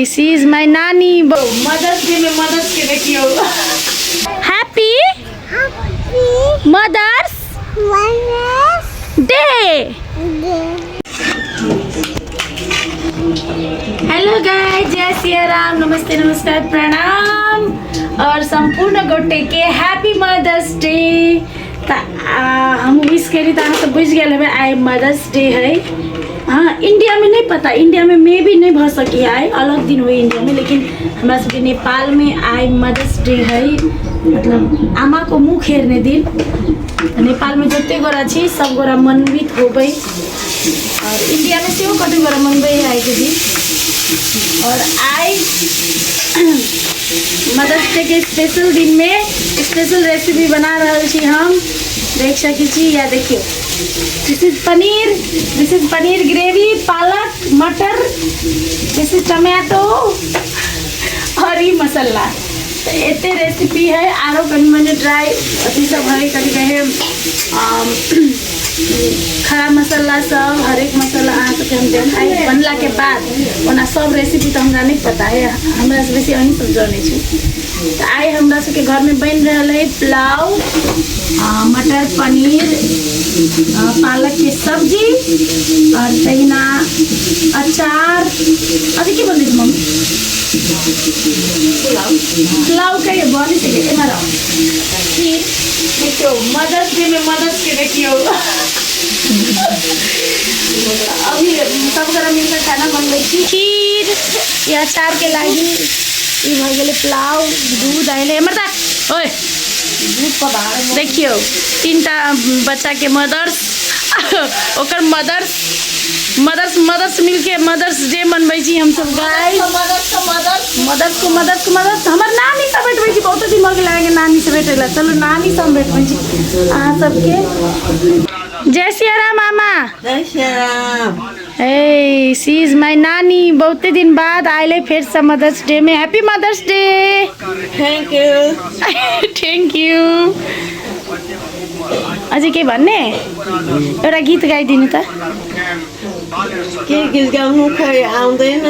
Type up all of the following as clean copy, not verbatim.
दिस is माय नानी। Mother's day में मदर्स के देखियो। Happy mother's day. Hello guys, जय सिया राम, नमस्ते, नमस्कार, प्रणाम और संपूर्ण गोटे के हैप्पी मदर्स डे। तऽ हम विश करी तऽ अहाँ सब बुझि गेल हेबै आइ मदर्स डे है। हाँ, इंडिया में नहीं पता, इंडिया में मे भी नहीं भऽ सकी, आइ अलग दिन हुई इंडिया में, लेकिन हमरा सबके नेपाल में आइ मदर्स डे है, मतलब आमा को मुँह हेर्ने दिन। नेपाल में जते गोरा छी सब गोरा मनवित होबै और इंडिया में सेहो कते गोरा मनबै है आइके दिन। और आइ मदर्स डे के स्पेशल दिन में स्पेशल रेसिपी बना रहल छी हम, देख सकै छी। या देखियौ, this is paneer, this is paneer gravy, palak, मटर, दिस is tomato और ई मसाला। तऽ एते रेसिपी है। आरो कनि मनि ड्राई अथी सब है, कथी कहे, खड़ा मसाला सब, हरेक मसाला अहाँ सबके हम देखाइ बनलाके बाद। ओना सब रेसिपी तऽ हमरा नहि पता है, हमरा से बेसी अहीं सब जनै छी। तऽ आइ हमरा सबके घरमे बनि रहल है पुलाव, मटर पनीर, पालक के सब्जी और तहिना अचार। अभी की बनलै छै मम्मी? पुलाव के बनै छै एम्हर आउ। खीर। देखियौ, मदर्स डे में मदर्स के देखियौ। अभी सब गोरा मिलकर खाना बनबै छी। खीर या अचार के लागि ई भऽ गेलै पुलाव। दूध आइले एम्हर ता ओए। देखियौ, तीनटा बच्चा के मदर्स, ओकर मदर्स, मदर्स, मदर्स मिलके मदर्स डे मनबै छी हमसब। गाइस, मदर्स को मदर्स को मदर्स। हमर नानी सब भेटबै छी, बहुत दिन भऽ गेल अहाँके नानी से भेटै ला। चलू, नानी सब भेटबै छी अहाँ सबके। जय सिया राम मामा। जय सियाराम। ए, सी is my नानी। बहुते दिन बाद आइले फेर से मदर्स डे में। Happy mother's day. Thank you. Thank you. अझै के भन्ने? एउटा गीत गाइदिनु त। के गीत गाउनु? खै, आउँदैन।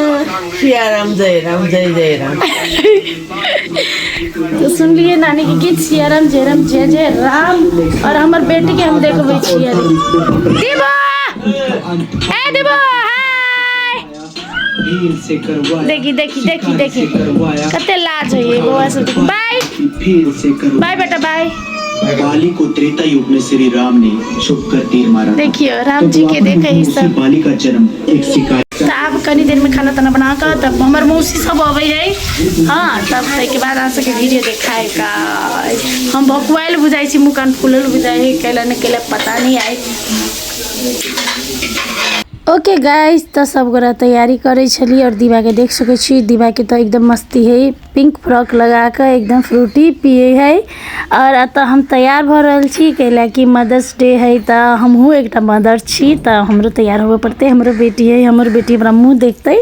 सियाराम जय राम, जय जय राम। तो सुनलिए नानी के गीत, सियाराम जय राम जय जय राम। और हमर बेटी के हम देखबै छियै। दीबो, ए दीबो, हाय। देखी देखी देखी देखी, कते लाज होइए बौआ सब। बाय बाय बेटा, बाय। बाली को त्रेता युग में श्री राम ने छुप कर तीर मारा था। देखियो, राम जी के देखे ई सब। बाली का जन्म एक शिकारी तऽ आब कनी देर में खाना ताना बना कऽ तब हमर मौसी सब अबै है। हाँ, तब ताहिके बाद अहाँ सबके वीडियो देखाय का। हम भकुआयल बुझाइ छी, मुँह कान फूलल बुझाइ है, कैला नहि कैला पता नहीं आइ। ओके गाइस, तऽ सब गोरा तैयारी करै छली और दीवा के देख सकै छी। दीवा के तऽ एकदम मस्ती है, पिंक फ्रॉक लगा कऽ एकदम फ्रूटी पिए है। और एतऽ हम तैयार भऽ रहल छी, कैला कि मदर्स डे है, तऽ हमहूँ एकटा मदर छी, तऽ हमरो तैयार होबऽ पड़तै। हमरो बेटी है, हमर बेटी हमरा मुँह देखतै।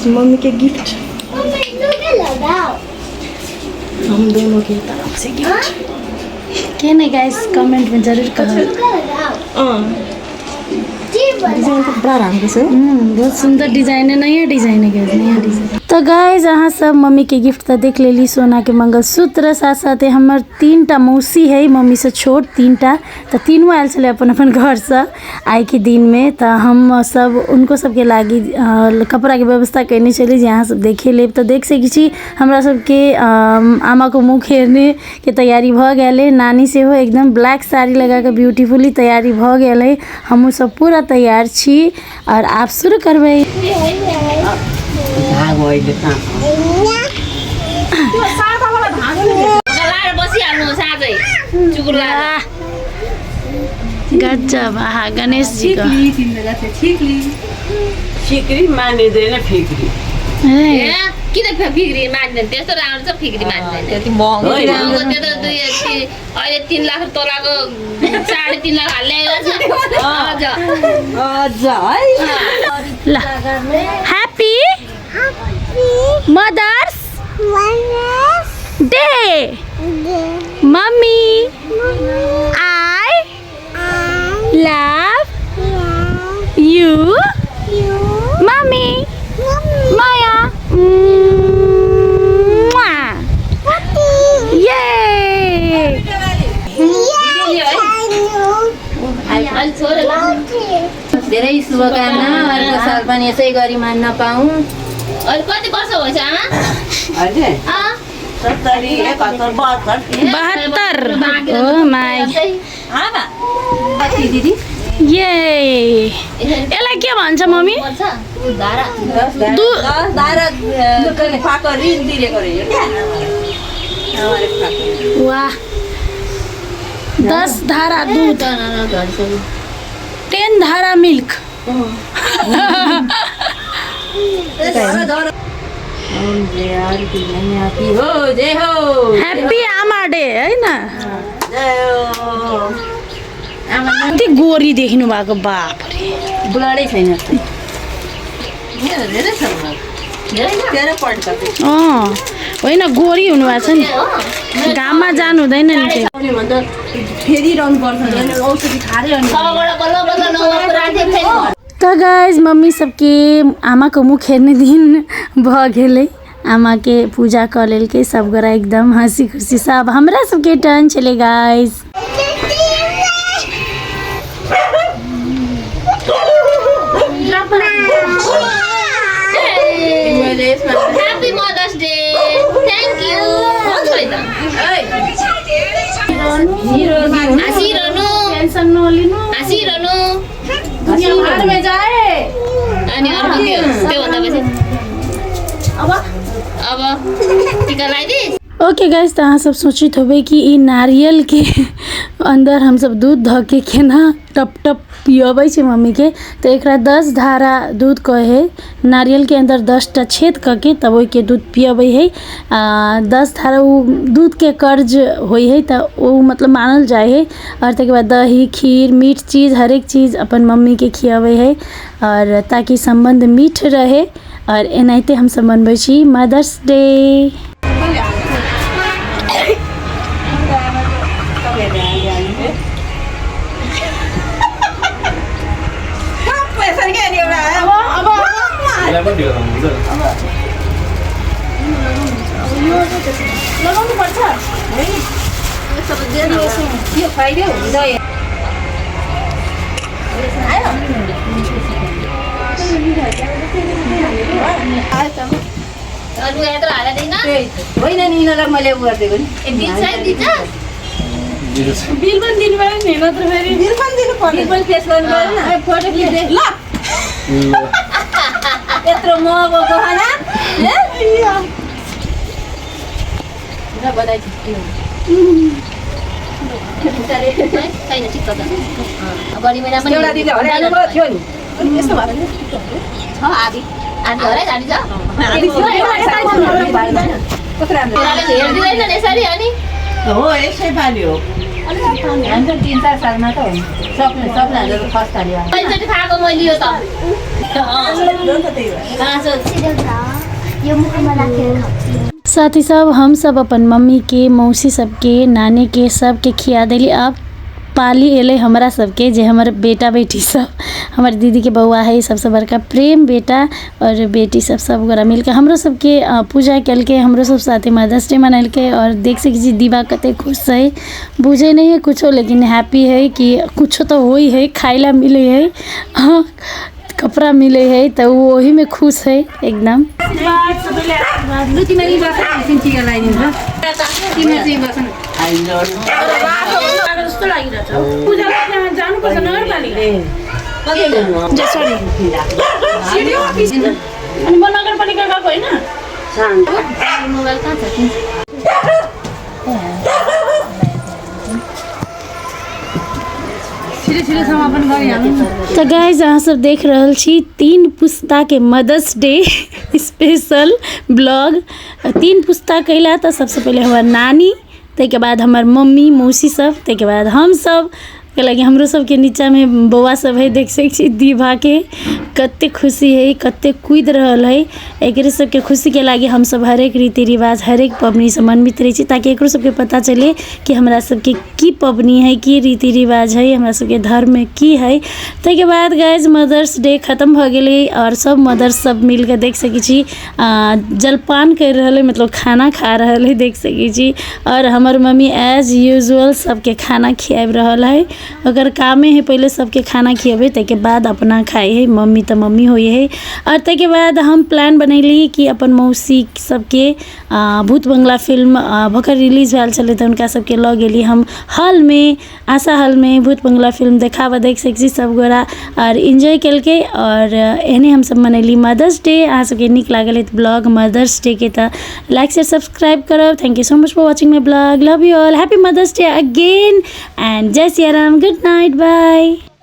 मम्मी के गिफ्ट। हम दोनों के तरफ से गिफ्ट के नहीं? गाइस, कमेंट में जरूर कहो। डिजाइन त बडा राम्रो छ। बहुत सुंदर डिजाइन है, नया डिजाइन है गाइस, नया डिजाइन। तऽ गाइस, अहाँ सब मम्मी के गिफ्ट तऽ देख लेली, सोना के मंगलसूत्र। साथ साथे हमर तीनटा मौसी है, मम्मी से छोट तीनटा, तऽ तीनू आयल छलै अपन अपन घरसँ आइके दिनमे। तऽ हम सब उनको सबके लागि कपड़ाके व्यवस्था कयने छली, जे अहाँ सब देखे लेब। तऽ देख सकै छी, हमरा सबके आमाको मुँह हेरने के तैयारी भऽ गेल है। नानी सेहो एकदम ब्लैक साड़ी लगा कऽ ब्यूटीफुली तैयारी भऽ गेल है। हमहूँ सब पूरा तैयार छी और आब शुरू करबै। धागो अहिले कहाँ? लाएर बसिहाल्नु साँझै चुकुर लाएर। गजब! आहा, गणेश जी का। सिक्री मानिँदैन फिक्री। ए, ए, किन फिक्री मान्दैन? त्यस्तो राम्रो छ, फिक्री मान्दैन। त्यति महँगो। होइन। महँगो त्यो त दुई अहिले 3 लाख तोलाको 3.5 लाख ल्याएको छ अझ। अझ है। ल, ह्याप्पी मदर्स डे mummy. आ धेरै शुभकामना। अर्को साल पनि यसै गरी मान्न पाऊँ। अहिले कति वर्ष भएछ आमा? अहिले अँ? 70, 71, 72। 72। ओ my. कति दिदी? ये यसलाई के भन्छ मम्मी? पर्छ धारा। 10 धारा खुवाएको ऋण तिरेको रे यो क्या। आमाले खुवाएको। वाह, 10 धारा दुध, 10 धारा मिल्क। ह्याप्पी हो, जय हो। ह्याप्पी आमा डे होइन? जय हो। कति गोरी देखिनु भएको, बाप रे। ब्लडै छैन। मेरो धेरै छ ब्लड। 13 पोइन्ट कति। अँ होइन, गोरी हुनुभएको छ नि, घाममा जानु हुँदैन नि त्यो। भन्दा फेरिरहनु पर्छ, औषधि खाएरै अनि। तलबाट बल्ल बल्ल 9 पुऱ्याएको थियो फेरि। त गाइज, मम्मी सबके आमाको मुख हेर्ने दिन भऽ गेलै। आमाके पूजा कऽ लेलकै सब गोरा एकदम हँसी खुसी सब। हमरा सबके टर्न छलै गाइज। मैले यसमा Happy Mother's Day, thank you. छोरी त हाँसिरहनु। टेन्सन नलिनु। हाँसिरहनु। दुनिया भाडमे जाए। अनि अर्को के हो त्योभन्दा पछि? अब अब टिका लगाइदिस्। ओके गाइस, त अहाँ सब सोचित होबै कि ई नारियल के अंदर हम सब दूध धऽ के केना टप टप पियबै छै मम्मीके। तऽ एकरा 10 धारा दूध कहै है। नारियल के अंदर 10टा छेद कऽ के तब ओहिके दूध पियबै है। आ 10 धारा ओ दूधके कर्ज होइ है, तऽ ओ मतलब मानल जाइ है। और ताहिके बाद दही, खीर, मीठ चीज हरेक चीज अपन मम्मीके खियाबै है, और ताकि सम्बन्ध मीठ रहे। और एनाहिते हमसब मनबै छी मदर्स डे। लगाउनु पर्छ। यो खुवाइदियो हुन्छ। अरू यत्रो हालेको होइन नि, यिनीहरूलाई मैले उ गरिदिएको नि। ए दिन्छ है, दिन्छ। बिल पनि दिनु पऱ्यो नि, नत्र फेरि। बिल पनि दिनु पर्यो। बिल पनि पेस गर्नु परेन। फोटो खिच्दै ल, यत्रो महँगो गहना। ए? ल बधाई छ। छैन, ठिक छ त। बढी महिना पनि एउटा दिदी हराइहाल्नु भयो थियो नि, अनि यसो भएर नि। छ, आधी आधी हराइ जाने छ। कस्तो राम्रो। उनीहरूले हेरिदिँदैन यसरी अनि। हो, यसै पालि हो। हामी त 3-4 सालमा त हो सक्ने सक्ने, हाम्रो त फर्स्ट हाल्यो। पहिलोचोटि खाएको मैले यो त। त त्यही भएर। काँचो। साथी सब, हम सब अपन मम्मी के, मौसी सबके, नानी के, सबके खिया देली। अब पाली एलै हमरा सबके, जे हमर बेटा बेटी सब, हमर दीदी के बौआ है सबसे बड़का प्रेम, बेटा और बेटी सब सब गोरा मिलके हमरो सबके पूजा केलकै, हमरो सब साथे मदर्स डे मनेलकै। और देख सकै छी दीवा कते खुश है, बुझै नहि है कुछो, लेकिन हैप्पी है कि कुछो तऽ होइ है, खाइ ला मिलै है, हाँ, कपड़ा मिलै है, तऽ ओ ओहीमे खुश है एकदम। लु तिमीहरू यहीँ बस, एकछिन टिका लगाइदिन्छ। तिमीहरू चाहिँ बस न। जस्तो लागिरहेछ पूजा जानुपर्छ नगरपालिका। अनि म नगरपालिका गएको होइन। मोबाइल कहाँ छ? छिटो छिटो समापन गरिहाल्नु। तऽ गाइज, अहाँ सब देख रहल छी 3 पुस्ताके मदर्स डे स्पेशल ब्लॉग। 3 पुस्ता कैला तऽ सबसँ पहिले हमर नानी, ताहिके बाद हमर मम्मी, मौसी सब, ताहिके बाद हम सब। कैलाकि हमरो सबके नीचामे बौआ सब है। देख सकै छी दीवाके कते खुशी है, कते कूदि रहल है। एकरे सबके खुशीके लागि हमसब हरेक रीति रिवाज, हरेक पबनी से मनबित रहै छी, ताकि एकरो सबके पता चले कि हमरा सबके की पबनी है, की रीति रिवाज है, हमरा सबके धर्ममे की है। ताहिके बाद गाइज मदर्स डे खत्म भऽ गेलै और सब मदर्स सब मिलके देख सकै छी जलपान करि रहल है, मतलब खाना खा रहल है, देख सकै छी। और हमर मम्मी एज यूजुअल सबके खाना खियाबि रहल है। ओकर कामे है पहिले सबके खाना खिएबै, ताहिके बाद अपना खाइ है। मम्मी तऽ मम्मी होइ है। आओर ताहिके बाद हम प्लान बनैली कि अपन मौसी सबके भूत बंगला फिल्म भकर रिलीज भेल छलै, तऽ हुनका सबके लऽ गेली हम हॉलमे, आशा हॉलमे भूत बंगला फिल्म देखाबऽ। देख सकै छी सब गोरा आओर इन्जॉय केलकै। आओर एहने हमसब मनैली मदर्स डे। अहाँ सबके नीक लागल है ब्लॉग मदर्स डे के तऽ लाइक शेयर सब्सक्राइब करब। Thank you so much for watching my blog. Love you all. Happy Mother's Day again and Jai Siyaram. Good night. Bye.